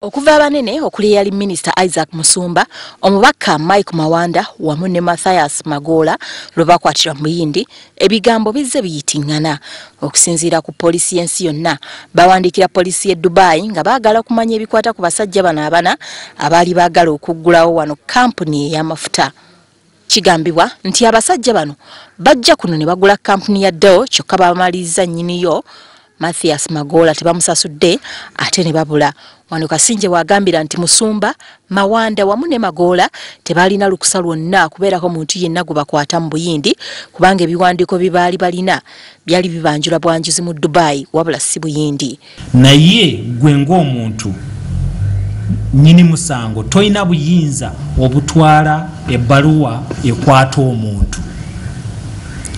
Okuva abanene okuli eyali Minisita Isaac Musumba, omubaka Mike Mawanda wamu ne Mathias Magoola lwe bakwatirwa mu Buyindi, ebigambo bizze biyitiŋŋana. Okusinziira ku poliisi y'ensi yonna, bawandiikira poliisi y'e Dubai nga baagala okumanya ebikwata ku basajja bano abana abaali baagala okuggulawo wano kampuni ey'amafuta. Kigambibwa nti abasajja bano bajja kuno ne bagula kampuni ya Deo, kyokka bamaliriza nnyiniyo Mathias Magoola tebamusasudde ate ne babula. Wano Kasingye w'agambira nti Musumba, Mawanda wamu ne Magoola tebalina lukusa lwonna kubeerako muntu yenna gwe bakwata mu Buyindi kubanga ebiwandiiko bye baali balina byali bibanjula bwanjuzi mu Dubai wabula si Buyindi. Naye gwe ng'omuntu nnyini musango tolina buyinza obutwala ebbaluwa ekwata omuntu,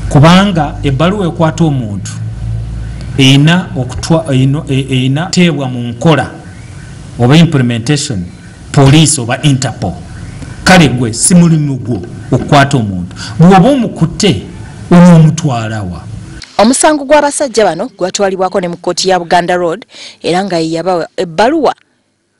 kubanga ebbaluwa ekwata omuntu erina erina teebwa mu nkola oba implementation police oba Interpol. Kale gwe si mulimu gwo okukwata omuntu, bw'oba omukutte onoomutwalawa? Omusango gw'abasajja bano gwatwalibwako ne mu kkooti ya Buganda Road era nga ye yabawa ebbaluwa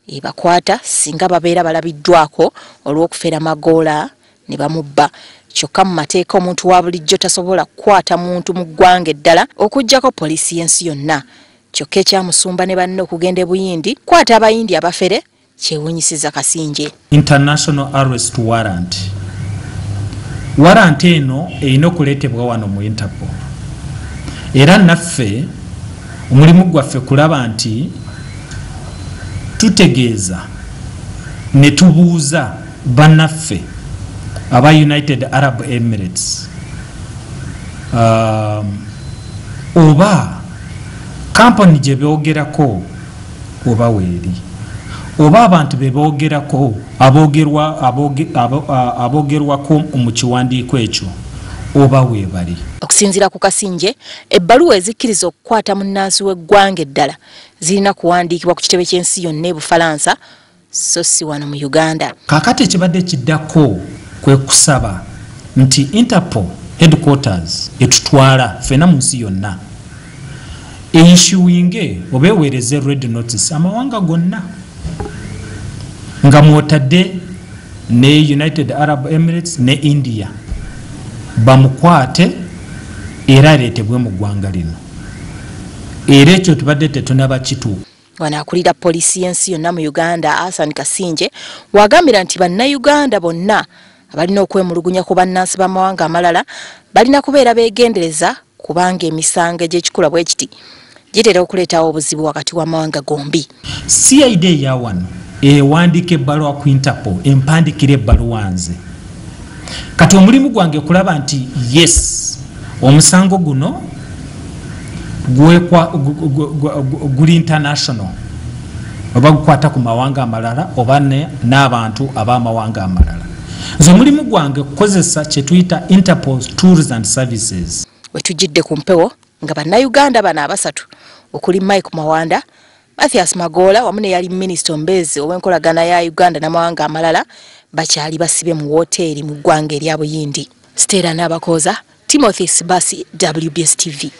ebakwata singa babeera balabiddwako olw'okufera Magoola ne bamubba. Kyokka mu mateeka omuntu wa bulijjo tasobola kukwata muntu mu ggwanga eddala okuggyako poliisi y'ensi yonna. Kyokka ekya Musumba ne banne okugenda e Buyindi kukwata Abayindi abafere kyewuunyisizza Kasingye. International arrest warrant, warrant eno erina okuleetebwa wano mu Interpol, era naffe omulimu gwaffe kulaba nti tutegeeza ne tubuuza bannaffe aba United Arab Emirates oba kampani gye boogerako oba weeri, oba abantu be boogerako aboogerwako mu kiwandiiko ekyo oba weebali. Okusinziira ku Kasingye, ebbaluwa ezikkiriza okukwata munnansi w'eggwanga eddala zirina kuwandiikibwa ku kitebe ky'ensi yonna e Bufalansa, so si wano mu Uganda. Kaakati ekibadde kiddako kwe kusaba nti Interpol headquarters etutwala ffena mu nsi yonna eissuinge oba eweereze red notice amawanga gonna nga mwotadde ne United Arab Emirates ne India, bamukwate era aleetebwe mu ggwanga lino, era ekyo tubadde tetunaba kituuka. Wano akulira poliisi y'ensi yonna mu Uganda Asan Kasingye wagambira nti bannayuganda bonna abalina okwemulugunya ku bannansi b'amawanga amalala balina kubeera beegendereza kubanga emisango egy'ekikula bwe kiti gitera okuleetawo obuzibu wakati w'amawanga gombi. CID eya wano ewandiika ebbaluwa ku Interpol, empandikira ebbaluwa nze. Kati omulimu gwange kulaba nti yes, omusango guno guli international oba gukwata ku mawanga amalala oba n'abantu ab'amawanga amalala. Nze omulimu gwange kukozesa kye tuyita Interpol tools and services. We tujjidde ku mpewo nga bannayuganda bano abasatu okuli Mike Mawanda, Mathias Magoola wamu n'eyali minisita omubeezi ow'enkolagana ya Uganda n'amawanga amalala bakyali basibe mu wooteeri mu ggwanga erya Buyindi. Stella Nabakooza, Timothy Sibasi, WBS TV.